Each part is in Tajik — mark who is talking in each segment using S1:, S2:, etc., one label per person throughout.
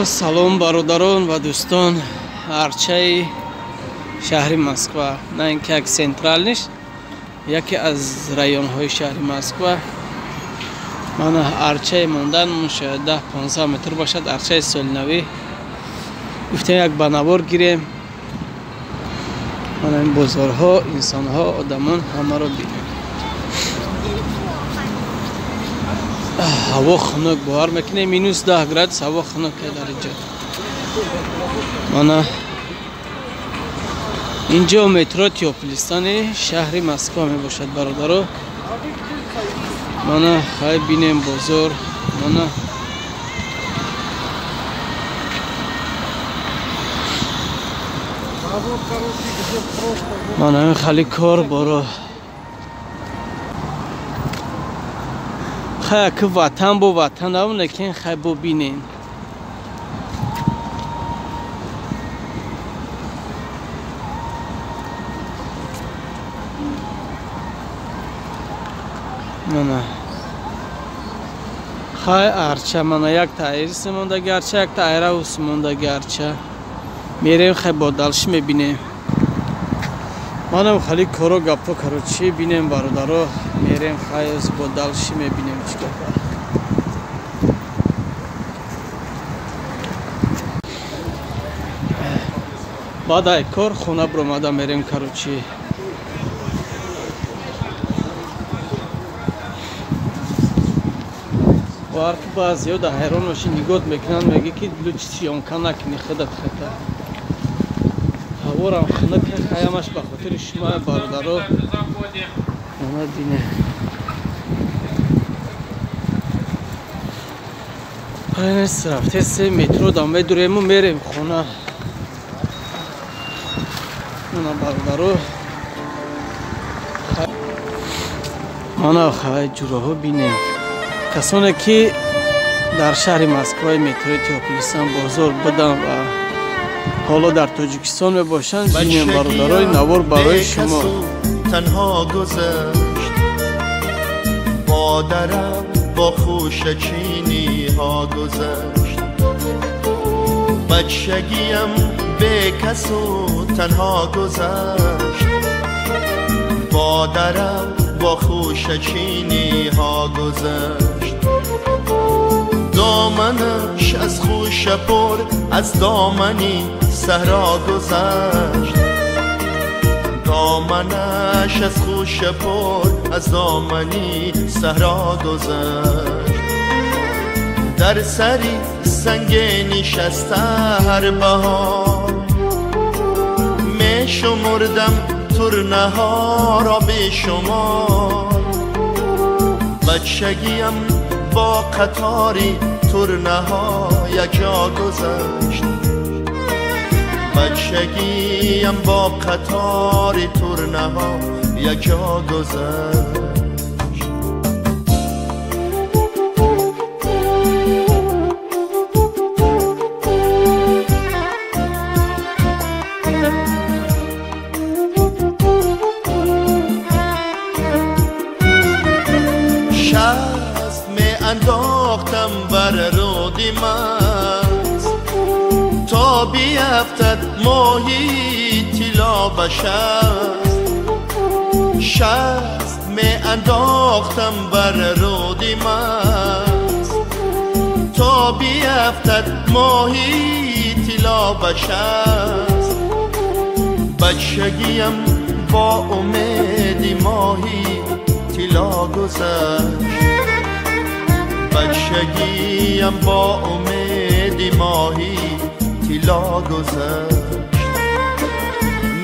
S1: Салом бародарон ва дӯстон. Арчаи шаҳри Москва, на ин ки як централниш, яке аз районҳои шаҳри Москва. Мана арчаи мондан шояд 10-15 метр бошад, арчаи солинавӣ. Гуфтем як ба навор гирем. Мана ин бозорҳо, инсонҳо, одамон ҳамаро бинем. Ҳаво хунук, бовар мекунем, минус 10 градус ҳаво хунук дар инҷо. Мана инҷо метро Тёплистони шаҳри Москва мебошад, бародаро. Мана хай бинем бозор. Мана мана ин хали кор боро. Хай ки ватан бо ватан ав, лекин хай бо бинем. Мана хай арча, мана як таирис мондаги арча, як таираус мондаги арча. Мерем хай бо далши мебинем. Манам хали коро гапо короче бинем, бародаро. Мерем хай бо далши мебинем чӣ гапа. Баъд ай кор хона биромада мерем короче. Бовар ки баъзеҳо дар ҳайрон моши нигоҳ мекунанд, мегӯ ки лучи съёмка накунӣ худат хата. Ҳаворам хунук, хаямаш ба хотири шумо, бародаро. Мана бине. Хайнес рафтесе метро дам медурему мерем хона. Мана бародаро. Мана хай ҷураҳо бинем. Касоне ки дар шаҳри Москваи метрои Тёплисан бозор буданд ва ҳоло дар Тоҷикистон мебошанд, бинем бародарои навор барои шумо.
S2: Танҳо гузашт бо дарам, бо хушачиниҳо гузашт. Бачагиям бекасу танҳо гузашт, бо дарам, бо хушачиниҳо гузашт. Доманаш аз хуша пур, аз домани саҳро гузашт. Доманаш аз хуша пур, аз домани саҳро гузашт. Дар сари санг нишаста ҳар баҳор, мешумурдам турнаҳоро бешумор. Бачагиям бо қатори турнаҳо якҷо гузашт. Бачагиям бо қатори турнаҳо якҷо гузашт. شست می انداختم بر رودی مست، تا بیفتد ماهی طلا به شست. شست می انداختم بر رودی مست، تا بیفتد ماهی طلا به شست. بچگیم با امیدی ماهی طلا گذشت. بچگیم با امیدی ماهی طلا گذشت.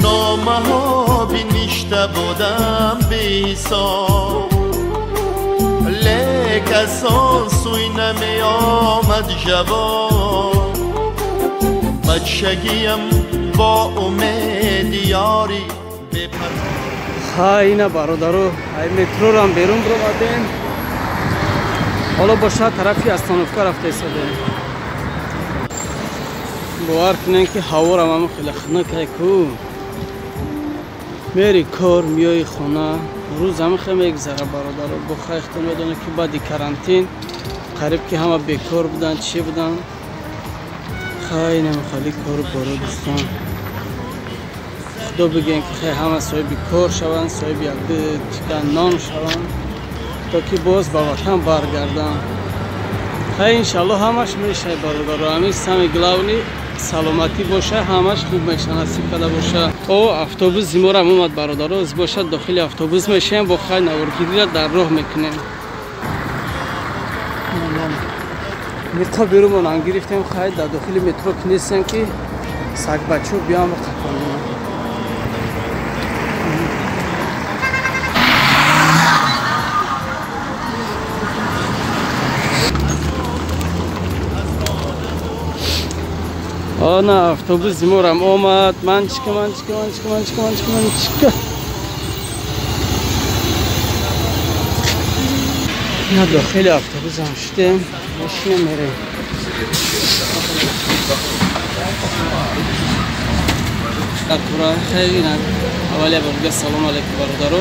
S2: نامه ها بنشته بودم به حساب، لیک از آن سوی نمی آمد جواب. بچگیم با امید یاری به
S1: Хай ина бародаро, ай метрорам берун биромадем. Ҳоло бошад тарафи остановка рафта истодем. Бовар кунем ки ҳаворам ҳам хеле хунук ай ку. Мери кор, миёи хона, рӯз ҳам хеле мегузара бародаро. Бо хайхтон медонед ки баъди карантин қариб ки ҳама бекор буданд, чӣ буданд. Хай намхали кор боро дӯстон. Худо бигӯем ки хай ҳама соҳиби кор шаванд, соҳиби як тика нон шаванд, то ки боз ба ватан баргарданд. Хай иншаллоҳ ҳамаш мешавад бародаро. Ҳамин самый главный саломатӣ боша, ҳамаш хуб меша, насиб карда боша. О автобус зиморам омад бародаро, оз бошад дохили автобус мешавем, бо хай наворгириро дар роҳ мекунем. Ниқоб берумонам гирифтем, хай дар дохили метро ки нестем ки сагбачо биям қафонем. Ана автобус зиморам омад. Манчика, манчика, манчика, манчика, манчика, манчика. На дохили автобусам шудем, мошина мерем. Аввал бор салом алейкум бародаро.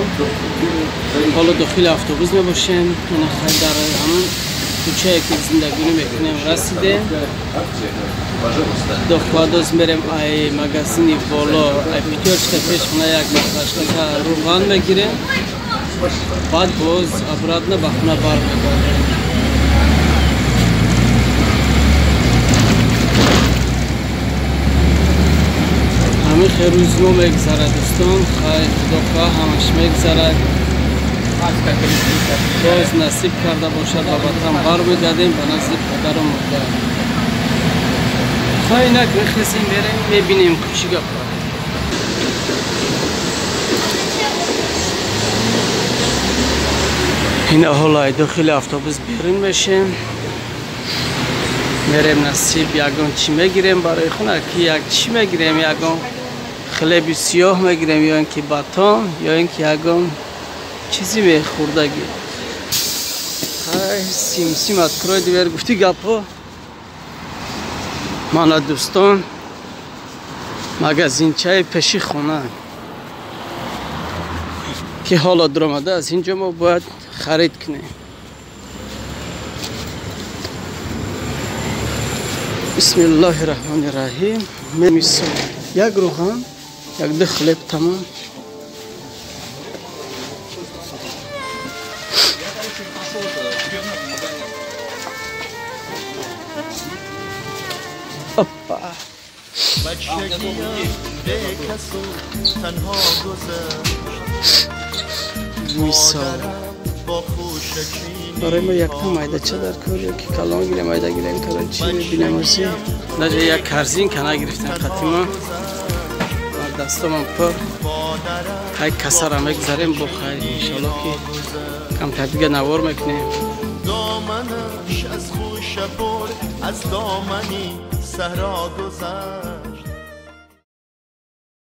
S1: Ҳоло дохили автобус мебошем. Ина хай дар ҳамон кӯчае ки зиндагӣ мекунем расидем. Дохладоз мерем ай магазини боло, ай Пятёрочка пеш хона як баклажка рӯған мегирем. Баъд боз обратно ба хона бармегардем. Ҳамин хел рӯзмо мегзарад дӯстон. Хай худо хоҳ ҳамаш мегзарад. Боз насиб карда бошад ба ватан бармегардем, ба назди падару модар. Хай инак мехезем мерем, мебинем чӣ гап. Ина ҳоло ай дохили автобус берун мешем. Мерем насиб ягон чӣ мегирем барои хона, ки як чӣ мегирем, ягон хлеби сиёҳ мегирем, ё ин ки батон, ё ин ки ягон чизи мехӯрдагӣ. Хай сим-сим открой дверь гуфти гапҳо. Мана дӯстон магазинчаи пеши хона ки ҳоло дуромада, аз ин ҷо мо бояд харид кунем. Бисмиллоҳи раҳмони раҳим. Мисол як рӯған, як ду хлеб тамом. Опа. Мисол барои мо якта майдача дар кор ё ки калон гирем, майда гирем, короче мебинем ози. Даже як корзинка нагирифтем қатима. Дастомам пур. Хай кассара мегзарем, бо хай иншаллоҳ ки камтар дига навор мекунем.
S2: Доманаш аз хуша пур, аз домани саҳро гузашт.